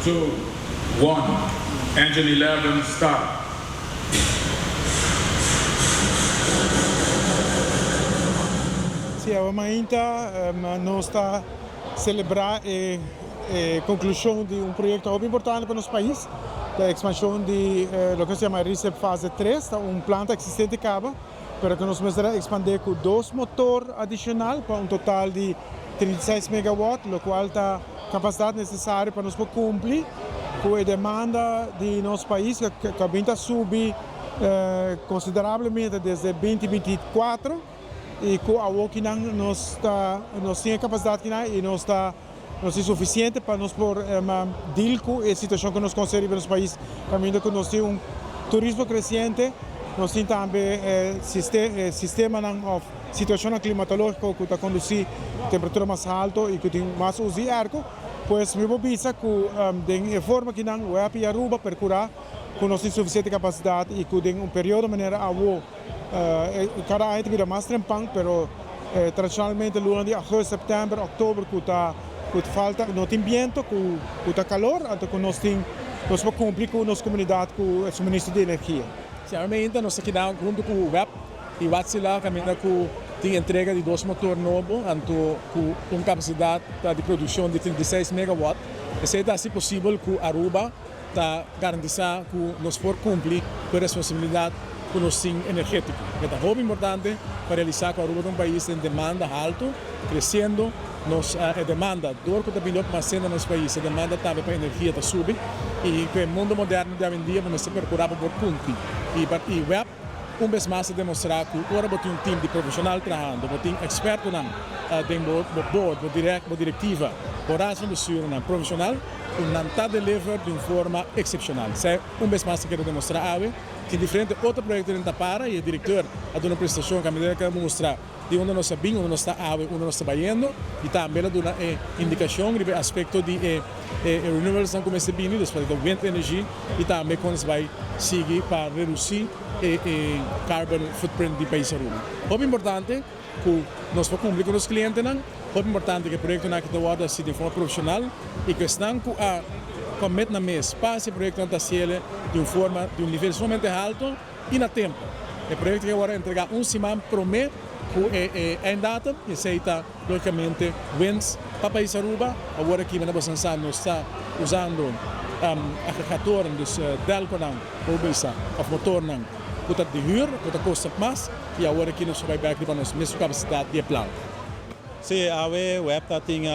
Two, one, engine 11, start. Sí, awe mainta nos ta selebrá e konklushon di un proyekto hopi importante pa nos pais, ta ekspanshon di loke nos ta yama RISEP fase tres, ta un planta eksistente kaba, pero ku nos mester a ekspandé ku dos motor adishonal pa un total di 36 megawatt, lokual ta kapasidat nesesario pa nos por kumpli ku e demanda di nos pais ku a bin ta subi konsiderablemente desde 2024 i ku awokinan nos ta nos tin e kapasidat kinan i nos ta nos tin sufisiente pa nos por deal ku e situashon ku nos konosé riba nos pais kaminda ku nos tin un turismo kresiente, nos tin tambe sistemanan òf situashonnan klimatológiko ku ta kondusí temperatura mas halto i ku tin mas uso di airco. Pues mi por bisa ku den e forma kinan web i Aruba perkurá ku nos tin sufisiente kapasidat i ku den un periodo manera awo kada aña ta bira mas trempan, pero tradishonalmente luna di august, sèptèmber, òktober ku ta ku falta no tin biento ku ku ta kalor anto ku nos tin nos por kumpli ku nos komunidat ku e suministro di energia. Siaramente nos ta keda huntu ku web i Wärtsilä kaminda ku tin entrega di dos motor nobo anto ku un kapasidat di produkshon di 36 megawatt. Esei ta hasi posibel ku Aruba ta garantisá ku nos por kumpli ku e responsabilidat ku nos tin energétiko. E ta hopi importante pa realisá ku Aruba ta un pais den demanda haltu, kresiendo. Nos e demanda dor ku ta bini op mas hende na nos pais, e demanda tambe pa energia ta subi i ku e mundo moderno di awendia bo mester perkurá pa por kumpli. I i web un bes mas ta demostrá ku ora bo tin un tim di profeshonal trahando, bo tin ekspertonan den bo board, bo direk, bo direktiva, bo raad van bestuurnan profeshonal, ku nan ta deliver di un forma eksepshonal. Esei un bes mas ta keda demostrá awe. Tin diferente otro proyekto den ta para i e direktor a duna un presentashon kaminda el a mustra di unda nos a bin, unda nos ta awe, unda nos ta bayendo i tambe el a duna e indikashon riba e aspekto di e renewablesnan ku mester bini, dus pa ta wind energy i tambe kon nos bai sigui pa redusí e carbon footprint di pais Aruba. Hopi importante ku nos por kumpli ku nos klientenan, hopi importante ku e proyektonan aki ta wòrdu hasi den forma profeshonal i ku esnan ku a commit nan mes pa hasi e proyektonan ta hasiel di un forma di un nivel sumamente halto. I na tempu. E proyekto ke wòrdu entregá un siman promé ku e einddatum i esei ta lógikamente wens pa pais Aruba. Awor aki manda boso sa nos ta usando agregatoren, dus delkonan por bisa òf motornan ku ta di hür, ku ta kosta mas i awor aki nos ta bai bèk riba nos mesun kapasidat di e planta. Sí, awe web ta tin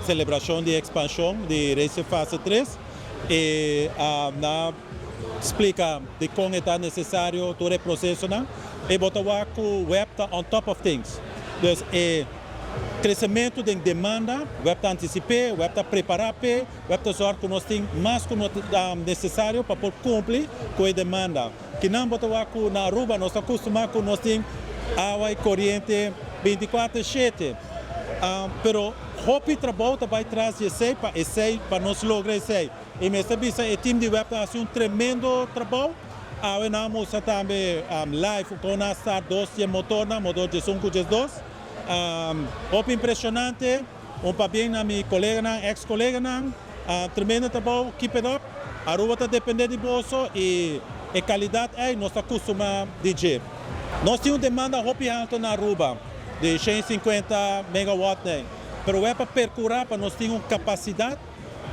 selebrashon di ekspanshon di Race Fase 3 i na. Splika dikon e ta nesesario tur e prosesonan. E bo ta wak ku web ta on top of things. Dus e kresementu den demanda, web ta antisip'é, web ta prepará p'e, web ta zòrg ku nos tin mas ku no ta nesesario pa por kumpli ku e demanda. Kinan bo ta wak ku na Aruba nos ta kustumá ku nos tin awa i koriente 24 shete. Pero hopi trabou ta bai tras di esei pa esei pa nos logra esei. I mester bisa e team di web ta hasi un tremendo trabou. Awe nan a mustra tambe live kon nan a start dos di e motornan, motor 11 ku 12. Hopi impresionante. Un pabien na mi koleganan, ex koleganan. Tremendo trabou, keep it up. Aruba ta depende di boso i e kalidat ei nos ta kustumá di dje. Nos tin un demanda hopi halto na Aruba di 150 megawatt nei, pero web a perkurá pa nos tin un kapasidat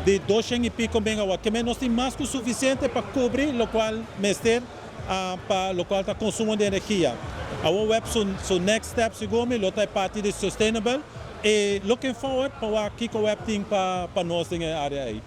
di 200 y pico megawatt, ke men nos tin mas ku sufisiente pa kubri lokual mester pa lokual ta konsumo di energia. Awor web su su next step segun mi lo ta e parti di sustainable i looking forward pa wak kiko web tin pa pa nos den e area ei.